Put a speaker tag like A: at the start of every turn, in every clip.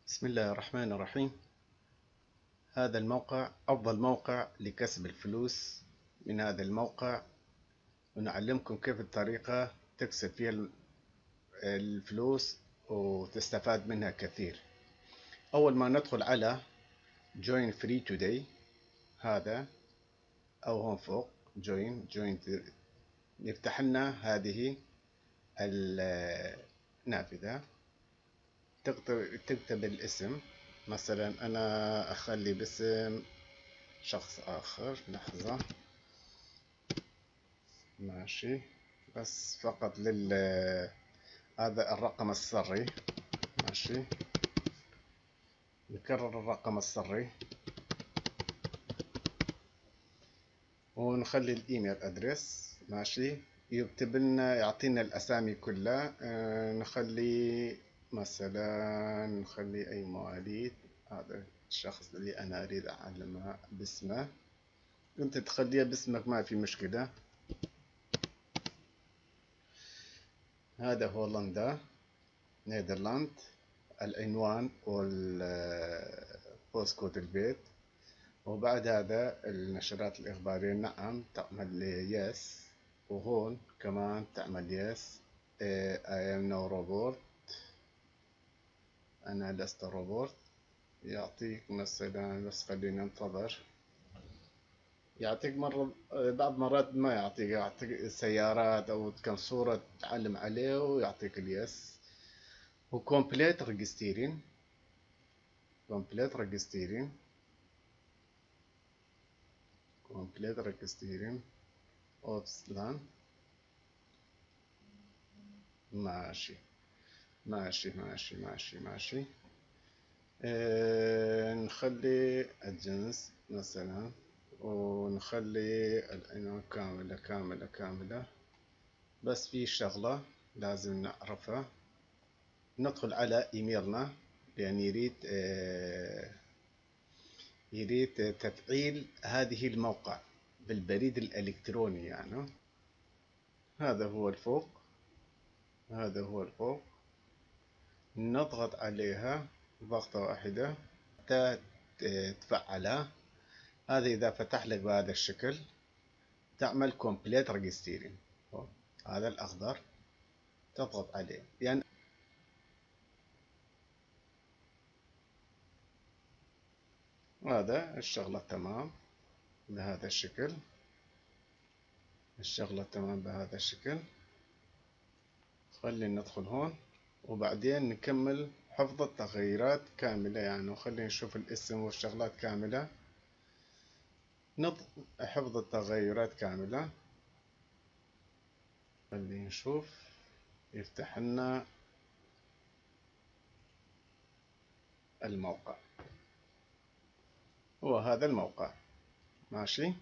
A: بسم الله الرحمن الرحيم. هذا الموقع أفضل موقع لكسب الفلوس. من هذا الموقع ونعلمكم كيف الطريقة تكسب فيها الفلوس وتستفاد منها كثير. أول ما ندخل على Join Free Today هذا أو هون فوق Join يفتح لنا هذه النافذة. تكتب الاسم، مثلا أنا أخلي باسم شخص آخر. لحظة، ماشي، بس فقط هذا الرقم السري. ماشي، نكرر الرقم السري ونخلي الايميل ادرس. ماشي، يكتب لنا، يعطينا الاسامي كلها. نخلي مثلا اي مواليد. هذا الشخص اللي انا اريد اعلمها باسمه، انت تخليها باسمك ما في مشكلة. هذا هولندا، نيدرلاند. العنوان والبوست كود البيت. وبعد هذا النشرات الإخبارية، نعم تعمل يس. وهون كمان تعمل يس. I am no robot. أنا لست روبوت. يعطيك مثلا، بس خلينا ننتظر. يعطيك مرة، بعض مرات ما يعطيك سيارات أو كم صورة تعلم عليه ويعطيك اليس. وكومبليت ريجستيرين. كومبليت ريجستيرين. كومبليت ريجستيرين اوبسلان. ماشي ماشي ماشي ماشي ماشي. نخلي الجنس مثلا، ونخلي العنوان كاملة كاملة كاملة. بس في شغلة لازم نعرفها. ندخل على ايميلنا، لأن يريد تفعيل هذه الموقع بالبريد الإلكتروني يعني. هذا هو الفوق. هذا هو الفوق. نضغط عليها ضغطة واحدة حتى تفعلها. هذا إذا فتح لك بهذا الشكل تعمل كومبليت ريجستيرين. هذا الأخضر تضغط عليه، يعني هذا الشغلة تمام بهذا الشكل. الشغلة تمام بهذا الشكل. خلينا ندخل هون وبعدين نكمل حفظ التغييرات كاملة يعني. وخلينا نشوف الاسم والشغلات كاملة. حفظ التغيرات كاملة. خلينا نشوف، يفتح لنا الموقع. هو هذا الموقع. ماشي،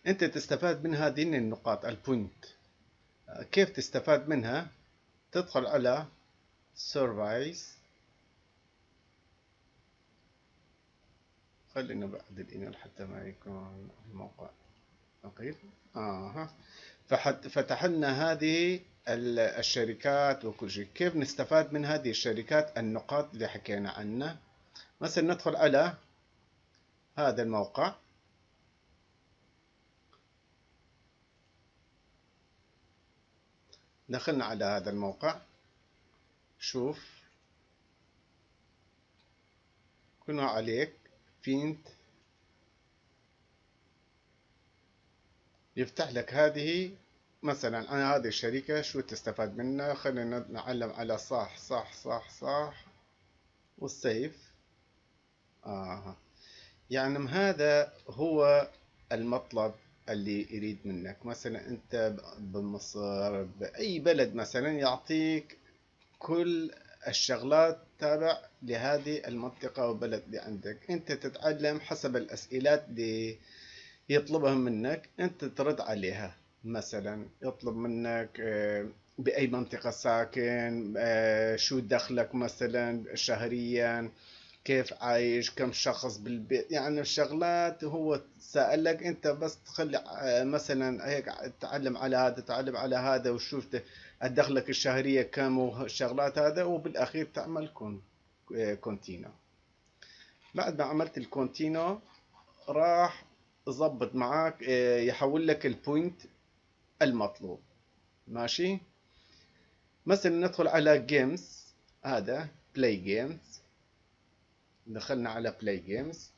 A: انت تستفاد من هذه النقاط البوينت. كيف تستفاد منها؟ تدخل على سيرفيس. خلينا بعد الايميل حتى ما يكون الموقع ثقيل. فتح لنا هذه الشركات وكل شيء. كيف نستفاد من هذه الشركات؟ النقاط اللي حكينا عنها. مثلا ندخل على هذا الموقع. دخلنا على هذا الموقع. شوف كنا عليك فينت، يفتح لك هذه. مثلا أنا هذه الشركة شو تستفاد منها؟ خلينا نعلم على صح صح صح صح والسيف. يعني هذا هو المطلب اللي يريد منك. مثلا أنت بمصر، بأي بلد مثلا، يعطيك كل الشغلات تابع لهذه المنطقة وبلد اللي عندك. أنت تتعلم حسب الأسئلة اللي يطلبهم منك، أنت ترد عليها. مثلا يطلب منك بأي منطقة ساكن، شو دخلك مثلا شهريا، كيف عايش، كم شخص بالبيت. يعني الشغلات هو سألك، أنت بس تخلي مثلا هيك تعلم على هذا تعلم على هذا وشوف الدخلك الشهرية كم والشغلات هذا، وبالأخير تعمل كونتينو. بعد ما عملت الكونتينو راح يظبط معك، يحول لك البوينت المطلوب. ماشي. مثلا ندخل على جيمز، هذا بلاي جيمز. دخلنا على بلاي جيمز.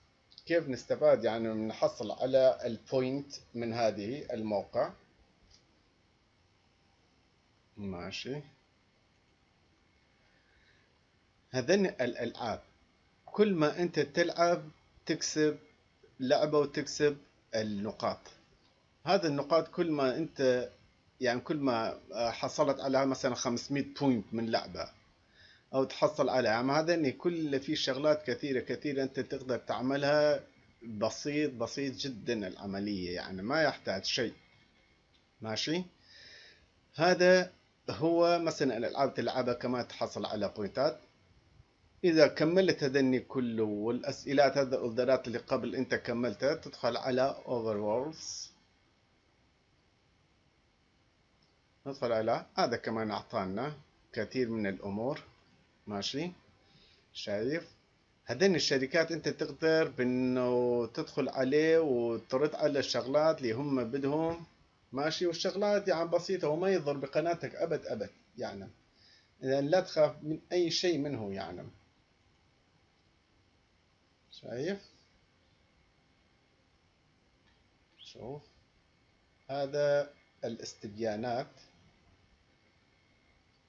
A: كيف نستفاد يعني نحصل على البوينت من هذه الموقع؟ ماشي. هذين الألعاب كل ما أنت تلعب تكسب لعبة وتكسب النقاط. هذا النقاط كل ما أنت يعني كل ما حصلت على مثلا 500 بوينت من لعبة أو تحصل على هذا كل في شغلات كثيرة كثيرة أنت تقدر تعملها. بسيط بسيط جدا العملية، يعني ما يحتاج شيء. ماشي. هذا هو مثلا الألعاب تلعبها كمان تحصل على بوينتات. إذا كملت هذني كله والأسئلات هذا الأوردرات اللي قبل أنت كملتها، تدخل على Overworlds. ندخل على هذا كمان أعطانا كثير من الأمور. ماشي. شايف هذين الشركات أنت تقدر بأنه تدخل عليه وترد على الشغلات اللي هم بدهم. ماشي. والشغلات يعني بسيطة وما يضر بقناتك أبد أبد يعني، لأن لا تخاف من أي شيء منه يعني. شايف. شوف هذا الاستبيانات.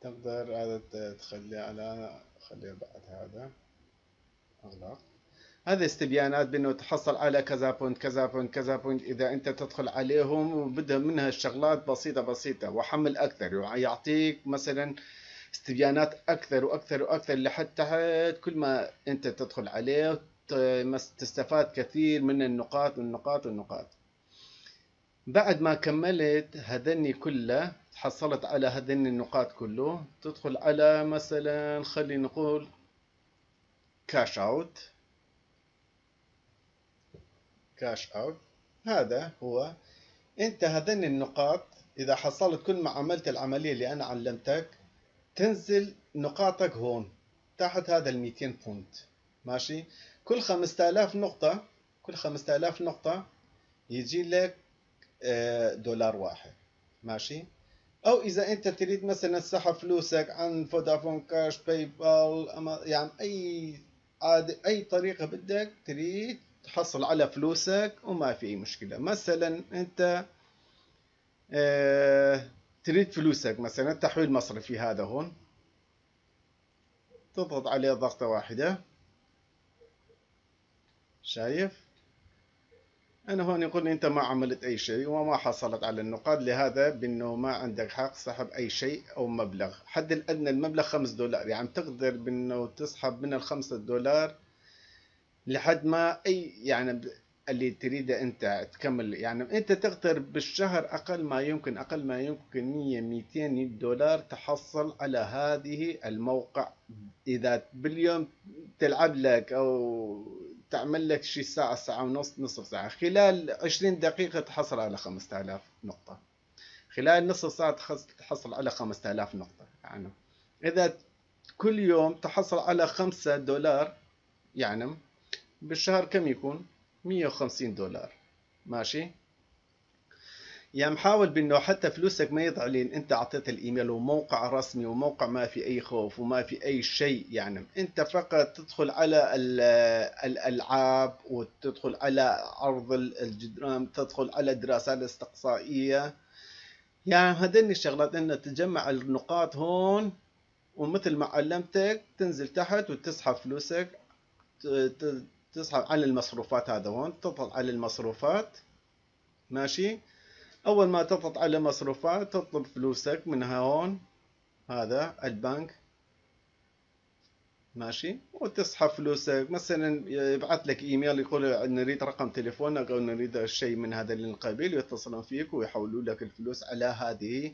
A: تقدر هذا تخليه على، خليه بعد هذا اغلق. هذه استبيانات بانه تحصل على كذا بوينت كذا بوينت كذا بوينت. اذا انت تدخل عليهم وبدها منها الشغلات بسيطة بسيطة وحمل اكثر، يعطيك مثلا استبيانات اكثر واكثر واكثر لحتى كل ما انت تدخل عليه تستفاد كثير من النقاط والنقاط والنقاط. بعد ما كملت هذني كله تحصلت على هذني النقاط كله، تدخل على مثلا خلينا نقول كاش اوت. كاش اوت هذا هو انت هذني النقاط اذا حصلت كل ما عملت العملية اللي انا علمتك تنزل نقاطك هون تحت هذا ال 200 بونت. ماشي. كل 5000 نقطة، كل 5000 نقطة يجي لك دولار واحد. ماشي. او اذا انت تريد مثلا تسحب فلوسك عن فودافون كاش باي بال يعني اي اي طريقة بدك تريد تحصل على فلوسك وما في اي مشكلة. مثلا انت تريد فلوسك مثلا تحويل مصرفي، هذا هون تضغط عليه ضغطة واحدة. شايف. أنا هون يقول لي أنت ما عملت أي شيء وما حصلت على النقاط، لهذا بأنه ما عندك حق سحب أي شيء أو مبلغ. حد الأدنى المبلغ $5، يعني تقدر بأنه تسحب من $5 لحد ما أي يعني اللي تريده أنت تكمل. يعني أنت تقدر بالشهر أقل ما يمكن، أقل ما يمكن 100 200 دولار تحصل على هذه الموقع. إذا باليوم تلعب لك أو تعمل لك شي ساعة ساعة ونص نصف ساعة، خلال 20 دقيقة تحصل على 5000 نقطة. خلال نصف ساعة تحصل على 5000 نقطة. يعني إذا كل يوم تحصل على $5 يعني بالشهر كم يكون؟ $150. ماشي. يعني محاول بانه حتى فلوسك ما يضيع، لين انت اعطيت الايميل وموقع رسمي وموقع ما في اي خوف وما في اي شيء. يعني انت فقط تدخل على الالعاب وتدخل على عرض الجدران، تدخل على الدراسات الاستقصائية. يعني هذين الشغلات انه تجمع النقاط هون، ومثل ما علمتك تنزل تحت وتسحب فلوسك. تسحب على المصروفات، هذا هون تضغط على المصروفات. ماشي. اول ما تضغط على مصروفات تطلب فلوسك من هون، هذا البنك. ماشي. وتسحب فلوسك. مثلا يبعث لك ايميل يقول نريد رقم تليفونك او نريد شيء من هذا القبيل، ويتصلون فيك ويحولوا لك الفلوس على هذه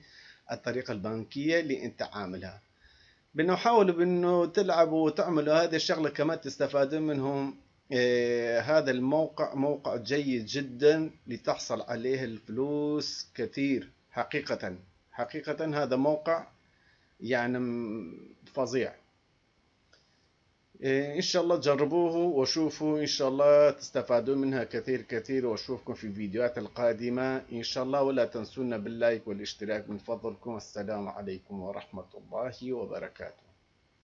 A: الطريقة البنكية اللي انت عاملها. بانه حاولوا بانه تلعبوا وتعملوا هذه الشغلة كمان تستفادون منهم. هذا الموقع موقع جيد جدا لتحصل عليه الفلوس كثير حقيقة. حقيقة هذا موقع يعني فظيع. إن شاء الله تجربوه وشوفوا، إن شاء الله تستفادوا منها كثير كثير، وأشوفكم في الفيديوهات القادمة إن شاء الله. ولا تنسونا باللايك والاشتراك من فضلكم. السلام عليكم ورحمة الله وبركاته.